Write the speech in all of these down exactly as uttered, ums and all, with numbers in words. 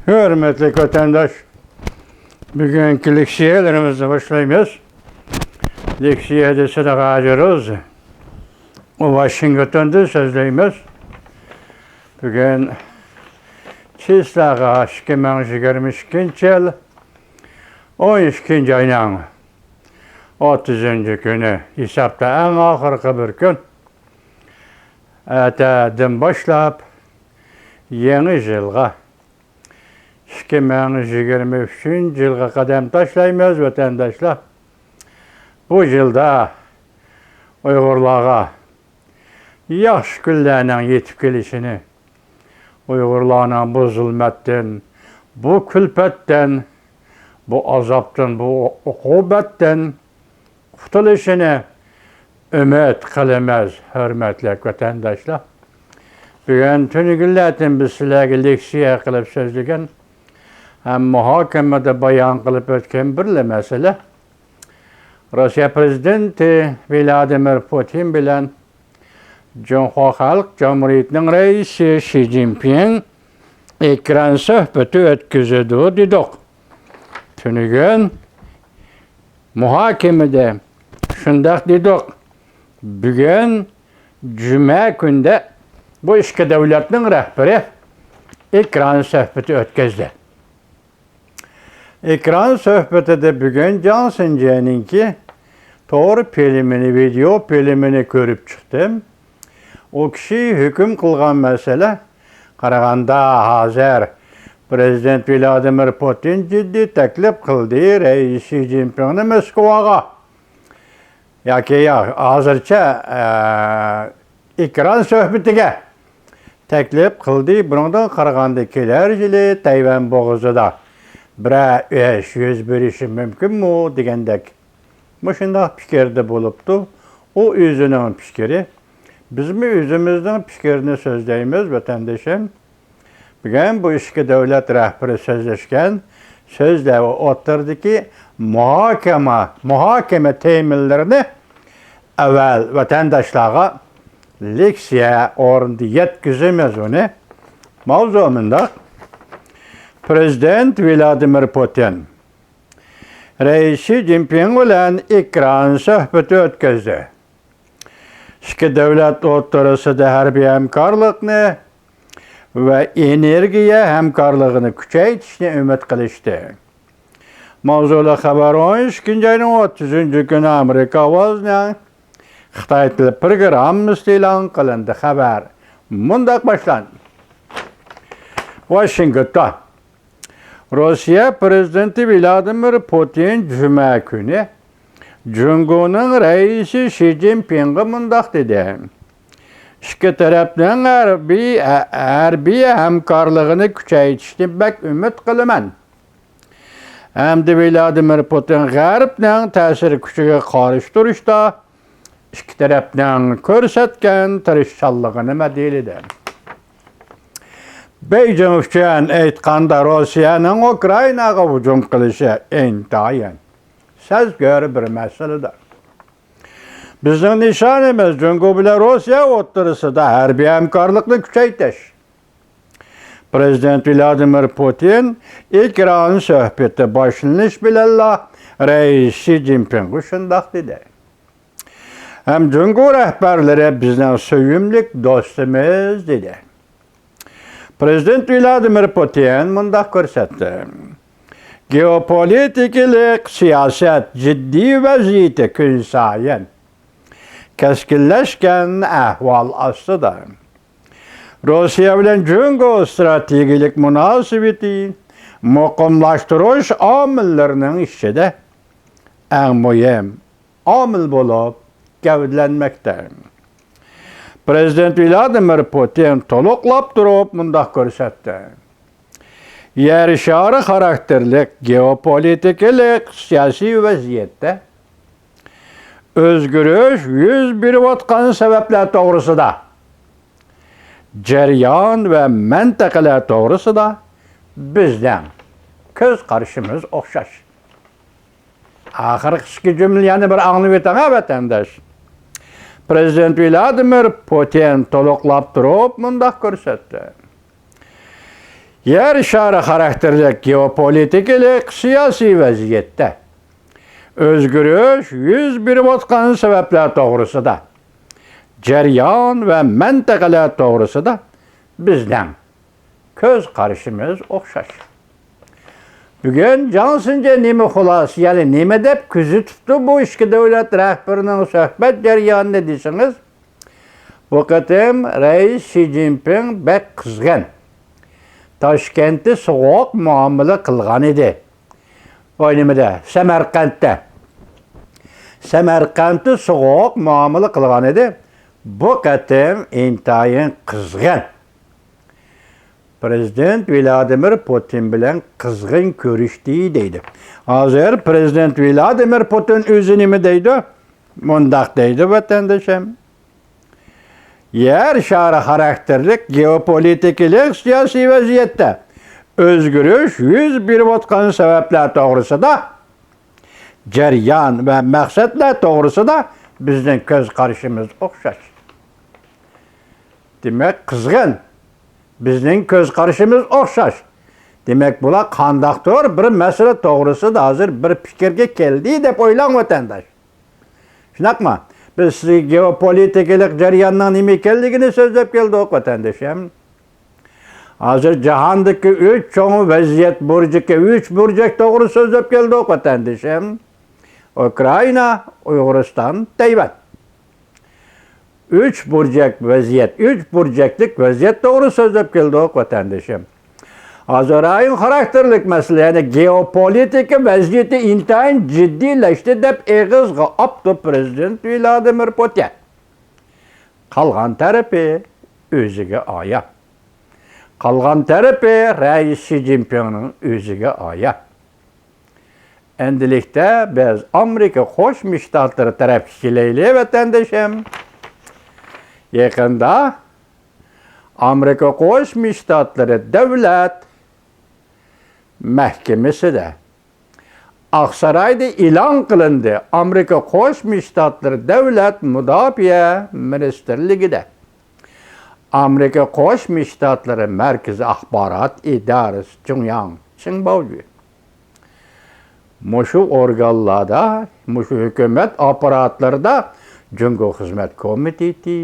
ھۆرمەتلىك ۋەتەنداش، بۈگۈنكى لېكسىيەلىرىمىزنى باشلايمىز. لېكسىيەدە سىدىق ھاجى روز، ئۇ ۋاشىنگتوندىن سۆزلەيمىز. بۈگۈن چىسلاغا ئىككى مىڭ يىگىرمە ئىككىنچى يىل، ئون ئىككىنچى ئاينىڭ ئوتتۇزىنچى كۈنى، ھېسابتا ئەڭ ئاخىرقى بىر كۈن. ئەتەدىن باشلاپ يېڭى يىلغا، ئىككى مىڭ يىگىرمە ئۈچىنچى يىلغا قەدەم تاشلايمىز، ۋەتەنداشلار. بۇ يىلدا ئۇيغۇرلارغا ياخشى كۈنلەرنىڭ يېتىپ كېلىشىنى، ئۇيغۇرلارنىڭ بۇ زۇلمەتتىن، بۇ كۈلپەتتىن، بۇ ئازابتىن، بۇ ئوقۇبەتتىن قۇتۇلۇشىنى ئۈمىد قىلىمىز، ھۆرمەتلىك ۋەتەنداشلار. بۈگۈن تۈنۈگۈنلەردىن بىز سىلەرگە لېكسىيە قىلىپ سۆزلىگەن ھەم مۇھاكىمىدە بايان قىلىپ ئۆتكەن بىرلا مەسىلە، روسىيە پىرېزىدېنتى ۋلادىمىر پۇتىن بىلەن جۇڭخۇا خەلق جۇمھۇرىيىتىنىڭ رەئىسى شى جىنپىڭ ئېكران سۆھبىتى ئۆتكۈزىدۇ دېدۇق. تۈنۈگۈن مۇھاكىمىدە شۇنداق دېدۇق. بۈگۈن جۈمە كۈندە بۇ ئىككى دۆلەتنىڭ رەھبىرى ئېكران سۆھبىتى ئۆتكۈزدى. ئېكران سۆھبىتىدە بۈگۈن جاڭ سىنجيەنىڭكى تور فىلىمىنى، ۋىدېئو فىلىمىنى كۆرۈپ چىقتىم. ئۇ كىشى ھۆكۈم قىلغان مەسىلە، قارىغاندا ھازىر پىرېزىدېنت ۋلادىمىر پۇتىن جىددىي تەكلىپ قىلدى رەئىس شى جىنپىڭنى موسكۋاغا. ياكى يا-، ھازىرچە، ئە، ئېكران سۆھبىتىگە تەكلىپ قىلدى. بۇنىڭدىن قارىغاندا، كېلەر يىلى تەيۋەن بوغۇزىدا بىرەر ئىش يۈز بېرىشى مۇمكىنمۇ دېگەندەك مۇشۇنداق پىكىردە بولۇپتۇ. ئۇ ئۆزىنىڭ پىكرى. بىزمۇ ئۆزىمىزنىڭ پىكرىنى سۆزلەيمىز، ۋەتەندىشىم. بۈگۈن بۇ ئىككى دۆلەت رەھبىرى سۆزلەشكەن سۆزلەر ۋە ئوتتۇرىدىكى مۇھاكىمە، مۇھاكىمە تېمىلىرىنى ئەۋەل ۋەتەنداشلارغا لېكسىيە ئورنىدا يەتكۈزىمىز ئۇنى. ماۋزۇ مۇنداق. پىرېزىدېنت ۋلادىمىر پۇتىن رەئىس شى جىنپىڭ بىلەن ئېكران سۆھبىتى ئۆتكۈزدى. ئىككى دۆلەت ئوتتۇرىسىدا ھەربىي ھەمكارلىقنى ۋە ئېنېرگىيە ھەمكارلىقىنى كۈچەيتىشنى ئۈمىد قىلىشتى. ماۋزۇلۇق خەۋەر ئون ئىككىنچى ئاينىڭ ئوتتۇزىنچى كۈنى ئامېرىكا ئاۋازىنىڭ خىتاي تىلى پروگراممىسىدا ئېلان قىلىندى. خەۋەر مۇنداق باشلاندى. ۋاشىنگتون. روسىيە پىرېزىدېنتى ۋلادىمىر پۇتىن جۈمە كۈنى جۇڭگونىڭ رەئىسى شى جىنپىڭغا مۇنداق دېدى: «ئىككى تەرەپنىڭ ھەربىي، ھەربىي ھەمكارلىقىنى كۈچەيتىشىنى بەك ئۈمىد قىلىمەن. ھەمدە ۋلادىمىر پۇتىن غەربنىڭ تەسىر كۈچىگە قارشى تۇرۇشتا ئىككى تەرەپنىڭ كۆرسەتكەن تىرىشچانلىقىنى مەدھىيەلىدى.» بېيجىڭ ئۈچۈن ئېيتقاندا، روسىيەنىڭ ئۇكرائىناغا ھۇجۇم قىلىشى ئىنتايىن سەزگۈر بىر مەسىلىدۇر. بىزنىڭ نىشانىمىز جۇڭگو بىلەن روسىيە ئوتتۇرىسىدا ھەربىي ھەمكارلىقنى كۈچەيتىش. پىرېزىدېنت ۋلادىمىر پۇتىن ئېكران سۆھبىتى باشلىنىش بىلەنلا رەئىس شى جىنپىڭغا شۇنداق دېدى. ھەم جۇڭگو رەھبەرلىرى بىزنىڭ سۆيۈملۈك دوستىمىز، دېدى. پىرېزىدېنت ۋلادىمىر پۇتىن مۇنداق كۆرسەتتى: گېئوپولىتىكىلىق سىياسەت جىددىي ۋەزىيىتى كۈنسايىن كەسكىنلەشكەن ئەھۋال ئاستىدا. روسىيە بىلەن جۇڭگو ئىستراتېگىيەلىك مۇناسىۋىتى مۇقىملاشتۇرۇش ئامىللىرىنىڭ ئىچىدە ئەڭ مۇھىم ئامىل بولۇپ گەۋدىلەنمەكتە. پىرېزىدېنت ۋلادىمىر پۇتىن تولۇقلاپ تۇرۇپ مۇنداق كۆرسەتتى: يەر شارى خاراكتېرلىك گېئوپولىتىكىلىق سىياسىي ۋەزىيەتتە ئۆزگىرىش يۈز بېرىۋاتقان سەۋەبلەر توغرىسىدا، جەريان ۋە مەنتىقىلەر توغرىسىدا بىزنىڭ كۆز قارىشىمىز ئوخشاش. ئاخىرقى ئىككى جۈملىنى يەنە بىر ئاڭلىۋېتىڭ ھە، ۋەتەنداش. پىرېزىدېنت ۋلادىمىر پۇتىن تولۇقلاپ تۇرۇپ مۇنداق كۆرسەتتى: يەر شارى خاراكتېرلىك گېئوپولىتىكىلىق سىياسىي ۋەزىيەتتە ئۆزگىرىش يۈز بېرىۋاتقان سەۋەبلەر توغرىسىدا، جەريان ۋە مەنتىقىلەر توغرىسىدا بىزنىڭ كۆز قارىشىمىز ئوخشاش. بۈگۈن جاڭ سىنجې نېمە خۇلاسە، يەنى نېمە دەپ كۆزىتىپتۇ بۇ ئىككى دۆلەت رەھبىرىنىڭ سۆھبەت جەريانىنى دېسىڭىز، بۇ قېتىم رەئىس شى جىنپىڭ بەك قىزغىن. تاشكەنتتە سوغۇق مۇئامىلە قىلغان ئىدى. ۋاي نېمىدە، سەمەرقەنتتە. سەمەرقەنتتە سوغۇق مۇئامىلە قىلغان ئىدى. بۇ قېتىم ئىنتايىن قىزغىن. پىرېزىدېنت ۋلادىمىر پۇتىن بىلەن قىزغىن كۆرۈشتى دەيدۇ. ھازىر پىرېزىدېنت ۋلادىمىر پۇتىن ئۆزى نېمە دەيدۇ؟ مۇنداق دەيدۇ، ۋەتەندىشىم. يەر شارى خاراكتېرلىك گېئوپولىتىكىلىق سىياسىي ۋەزىيەتتە ئۆزگىرىش يۈز بېرىۋاتقان سەۋەبلەر توغرىسىدا، جەريان ۋە مەقسەتلەر توغرىسىدا بىزنىڭ كۆز قارىشىمىز ئوخشاش. دېمەك، قىزغىن. بىزنىڭ كۆز قارىشىمىز ئوخشاش. دېمەك، بۇلار قانداقتۇر بىر مەسىلە توغرىسىدا ھازىر بىر پىكىرگە كەلدى دەپ ئويلاڭ، ۋەتەنداش. شۇنداقمۇ؟ بىز سىزگە گېئوپولىتىكىلىق جەرياننىڭ نېمە ئىكەنلىكىنى سۆزلەپ كەلدۇق، ۋەتەندىشىم. ھازىر جاھاندىكى ئۈچ چوڭ ۋەزىيەت بۇرجىكى، ئۈچ بۇرجەك توغرا سۆزلەپ كەلدۇق، ۋەتەندىشىم. ئۇكرائىنا، ئۇيغۇرىستان، تەيۋەن. ئۈچ بۇرجەك ۋەزىيەت، ئۈچ بۇرجەكلىك ۋەزىيەت توغرا سۆزلەپ كەلدۇق، ۋەتەندىشىم. ھازىر رايون خاراكتېرلىك مەسىلە، يەنى گېئوپولىتىكا ۋەزىيىتى ئىنتايىن جىددىيلەشتى، دەپ ئېغىزغا ئاپتۇ پىرېزىدېنت ۋلادىمىر پۇتىن. قالغان تەرىپى ئۆزىگە ئايان. قالغان تەرىپى رەئىس شى جىنپىڭنىڭ ئۆزىگە ئايان. ئەمدىلىكتە بىز ئامېرىكا قوشما شتاتلىرى تەرەپكە كېلەيلى، ۋەتەندىشىم. يېقىندا ئامېرىكا قوشما شتاتلىرى دۆلەت مەھكىمىسىدە، ئاقسارايدا ئېلان قىلىندى. ئامېرىكا قوشما شتاتلىرى دۆلەت مۇداپىئە مىنىستىرلىكىدە ئامېرىكا قوشما شتاتلىرى مەركىزىي ئاخبارات ئىدارىسى جۇڭياڭ چىڭباۋجۈ مۇشۇ ئورگانلاردا، مۇشۇ ھۆكۈمەت ئاپپاراتلىرىدا جۇڭگو خىزمەت كومىتېتى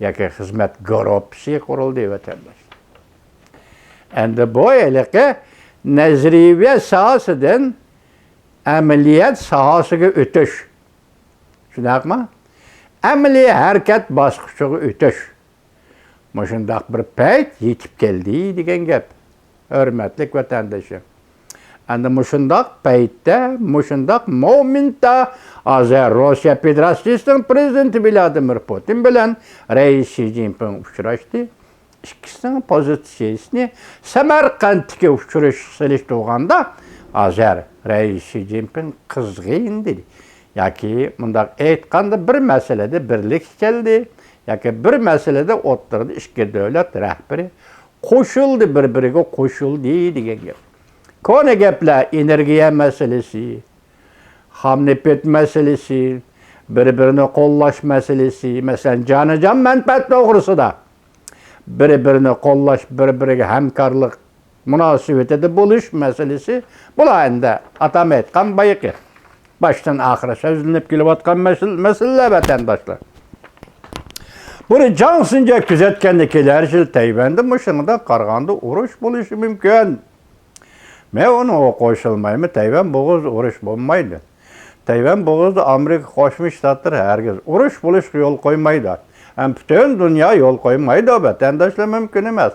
ياكى خىزمەت گۇرۇپپىسى قۇرۇلدى، ۋەتەنداش. ئەمدى بۇ ھېلىقى نەزەرىيە ساھەسىدىن ئەمەلىيەت ساھەسىگە ئۆتۈش. شۇنداقمۇ؟ ئەمەلىي ھەرىكەت باسقۇچىغا ئۆتۈش. مۇشۇنداق بىر پەيت يېتىپ كەلدى دېگەن گەپ، ھۆرمەتلىك ۋەتەندىشىم. ئەمدى مۇشۇنداق پەيتتە، مۇشۇنداق مومېنتتا ھازىر روسىيە فېدېراتسىيىسىنىڭ پىرېزىدېنتى ۋلادىمىر پۇتىن بىلەن رەئىس شى جىنپىڭ ئۇچراشتى. ئىككىسىنىڭ پوزىتسىيىسىنى سەمەرقەنتتىكى ئۇچرىشىشقا سېلىشتۇرغاندا، ھازىر رەئىس شى جىنپىڭ قىزغىن دېدى. ياكى مۇنداق ئېيتقاندا، بىر مەسىلىدە بىرلىككە كەلدى، ياكى بىر مەسىلىدە ئوتتۇرىدا ئىككى دۆلەت رەھبىرى قوشۇلدى، بىر-بىرىگە قوشۇلدى دېگەن گەپ. كونا گەپلەر، ئېنېرگىيە مەسىلىسى، خام نېفىت مەسىلىسى، بىر-بىرىنى قوللاش مەسىلىسى، مەسىلەن، جانىجان مەنپەئەت توغرىسىدا بىر-بىرىنى قوللاش، بىر-بىرىگە ھەمكارلىق مۇناسىۋىتىدە بولۇش مەسىلىسى، بۇلار ئەمدى ئاتام ئېيتقان بايىقى باشتىن ئاخىر سۆزلىنىپ كېلىۋاتقان مەسىل-، مەسىلىلەر، ۋەتەنداشلار. بۇنى جاڭ سىنجە كۆزەتكەندە، كېلەر يىل تەيۋەندە مۇشۇنىڭغا قارىغاندا ئۇرۇش بولۇشى مۇمكىن. مەن ئۇنىڭغا قوشۇلمايمەن. تەيۋەن بوغۇزىدا ئۇرۇش بولمايدۇ. تەيۋەن بوغۇزىدا ئامېرىكا قوشما شتاتلىرى ھەرگىز ئۇرۇش بولۇشقا يول قويمايدۇ. ھەم پۈتۈن دۇنيا يول قويمايدۇ، ۋەتەنداشلار، مۇمكىن ئەمەس.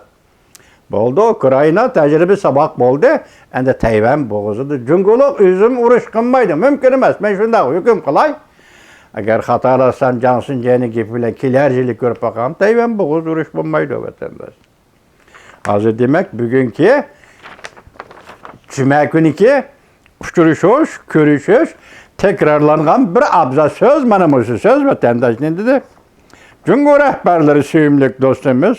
بولدى، ئۇكرائىنا تەجرىبە ساۋاق بولدى. ئەمدى تەيۋەن بوغۇزىدا جۇڭگولۇق ئۆزىمۇ ئۇرۇش قىلمايدۇ. مۇمكىن ئەمەس. مەن شۇنداق ھۆكۈم قىلاي. ئەگەر خاتالاشسام، جاڭ سىنجەنىڭ گېپى بىلەن كېلەر يىلى كۆرۈپ باقايلى. تەيۋەن بوغۇزىدا ئۇرۇش بولمايدۇ، ۋەتەنداش. ھازىر دېمەك، بۈگۈنكى جۈمە كۈنىكى ئۇچرىشىش، كۆرۈشۈش، تەكرارلانغان بىر ئابزاس سۆز، مانا مۇشۇ سۆز، ۋەتەنداش نېمە دېدى؟ جۇڭگو رەھبەرلىرى، سۆيۈملۈك دوستىمىز،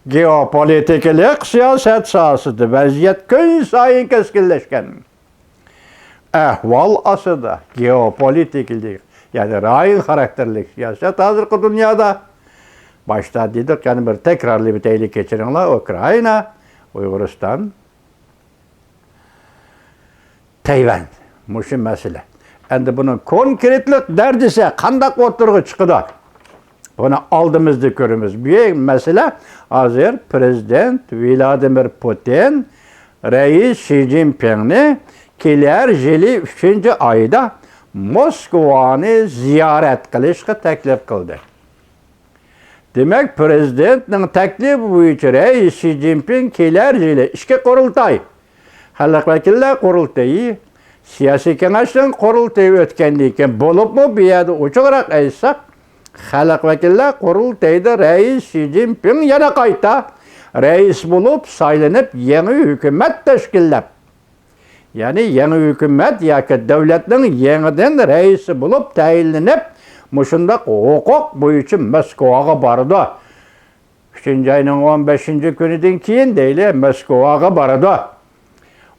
گېئوپولىتىكىلىق سىياسەت ساھەسىدە ۋەزىيەت كۈنسايىن كەسكىنلەشكەن. ئەھۋال ئاستىدا گېئوپولىتىكىلىق، يەنى رايون خاراكتېرلىك سىياسەت ھازىرقى دۇنيادا، باشتا دېدۇق، يەنە بىر تەكرارلاپ ئۆتەيلى، كەچۈرۈڭلار، ئۇكرائىنا ئۇيغۇرىستان، تەيۋەن، مۇشۇ مەسىلە. ئەمدى بۇنىڭ كونكرېتلىق دەرىجىسى قانداق ئوتتۇرىغا چىقىدۇ؟ بۇنى ئالدىمىزدا كۆرىمىز. بۇ مەسىلە ھازىر پرېزىدېنت ۋلادىمىر پۇتىن رەئىس شى جىنپىڭنى كېلەر يىلى ئۈچىنچى ئايدا موسكۋانى زىيارەت قىلىشقا تەكلىپ قىلدى. دېمەك، پرېزىدېنتنىڭ تەكلىپى بويىچە رەئىس شى جىنپىڭ كېلەر يىلى ئىككى قۇرۇلتاي، خەلق ۋەكىللەر قۇرۇلتىيى، سىياسىي كېڭەشنىڭ قۇرۇلتىيى ئۆتكەندىن كېيىن، بولۇپمۇ بۇ يەردە ئوچۇقراق ئېيتساق، خەلق ۋەكىللەر قۇرۇلتىيىدا رەئىس شى جىنپىڭ يەنە قايتا رەئىس بولۇپ سايلىنىپ، يېڭى ھۆكۈمەت تەشكىللەپ، يەنى يېڭى ھۆكۈمەت ياكى دۆلەتنىڭ يېڭىدىن رەئىسى بولۇپ تەيىنلىنىپ، مۇشۇنداق ھوقۇق بويىچە موسكۋاغا بارىدۇ. ئۈچىنچى ئاينىڭ ئون بەشىنچى كۈنىدىن كېيىن دەيلى، موسكۋاغا بارىدۇ.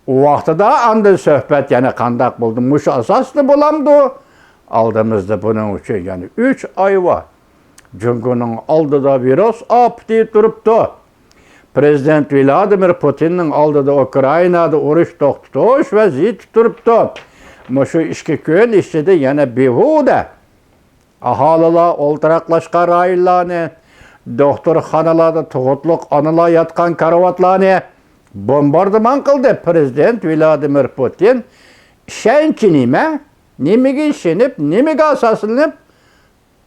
ئۇ ۋاقتىدا ئاندىن سۆھبەت يەنە قانداق بولدى؟ مۇشۇ ئاساستا بولامدۇ؟ ئالدىمىزدا بۇنىڭ ئۈچۈن يەنە ئۈچ ئاي بار. جۇڭگونىڭ ئالدىدا ۋىرۇس ئاپىتى تۇرۇپتۇ. پرېزىدېنت ۋلادىمىر پۇتىننىڭ ئالدىدا ئۇكرائىنادا ئۇرۇش توختىتىش ۋەزىيىتى تۇرۇپتۇ. مۇشۇ ئىككى كۈن ئىچىدە يەنە بىھۇدە ئاھالىلەر ئولتۇراقلاشقان رايونلارنى، دوختۇرخانىلاردا تۇغۇتلۇق ئانىلار ياتقان كارىۋاتلارنى بومباردىمان قىلدى پرېزىدېنت ۋلادىمىر پۇتىن. ئىشەنچى نېمە؟ نېمىگە ئىشىنىپ، نېمىگە ئاساسلىنىپ؟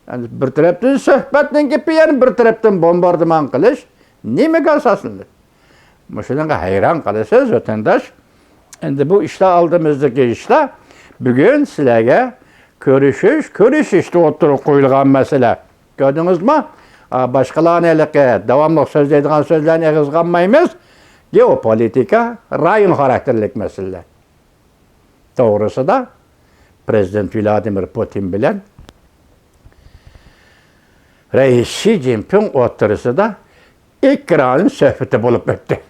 يەنى بىر تەرەپتىن سۆھبەتنىڭ گېپى، يەنە بىر تەرەپتىن بومباردىمان قىلىش نېمىگە ئاساسلىنىپ؟ مۇشۇنىڭغا ھەيران قالىسىز، ۋەتەنداش. ئەمدى بۇ ئىشلار، ئالدىمىزدىكى ئىشلار بۈگۈن سىلەرگە كۆرۈشۈش، كۆرۈشۈشتە ئوتتۇرىغا قويۇلغان مەسىلە. كۆردىڭىزمۇ؟ ئا، باشقىلارنى ھېلىقى داۋاملىق سۆزلەيدىغان سۆزلەرنى ئېغىزغا ئالمايمىز. گېئوپولىتىكا، رايون خاراكتېرلىك مەسىلىلەر توغرىسىدا پرېزىدېنت ۋلادىمىر پۇتىن بىلەن رەئىس شى جىنپىڭ ئوتتۇرىسىدا ئېكران سۆھبىتى بولۇپ ئۆتتى.